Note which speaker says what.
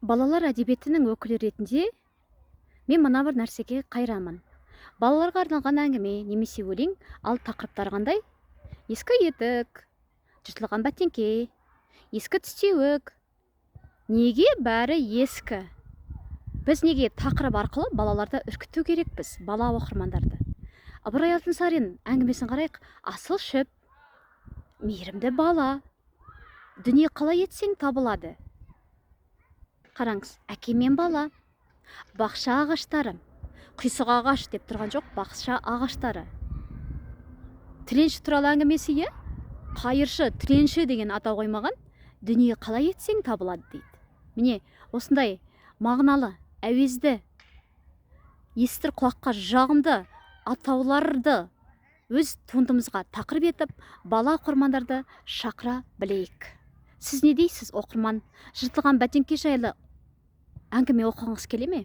Speaker 1: Балалар әдебиетінің өкілі ретінде мен мына бір нәрсеге қайранмын. Балаларға арналған әңгіме немесе өлең, ал тақырыптары қандай? Ескі етік, жыртылған бәтеңке, ескі тістеуік. Неге бәрі ескі? Біз неге тақырып арқылы балаларды үркіту керекпіз, бала оқырмандарды? Ыбырай Алтынсарин әңгімесін қарайық. Асыл шөп, мейірімді бала, дүние қалай етсең табылады. Қараңыз, әке мен бала, бақша ағаштары, қисық ағаш деп тұрған жоқ, бақша ағаштары. Тіленші туралы әңгімесі, иә? Қайыршы, тіленші деген атау қоймаған, дүние қалай етсең табылады дейді. Міне, осындай мағыналы, әуезді, естір құлаққа жағымды атауларды өз туындымызға тақырып етіп, бала оқырмандарды шақыра білейік. Сіз не дейсіз, оқырман? Жыртылған бәтеңке жайлы әңгіме оқығыңыз келе ме?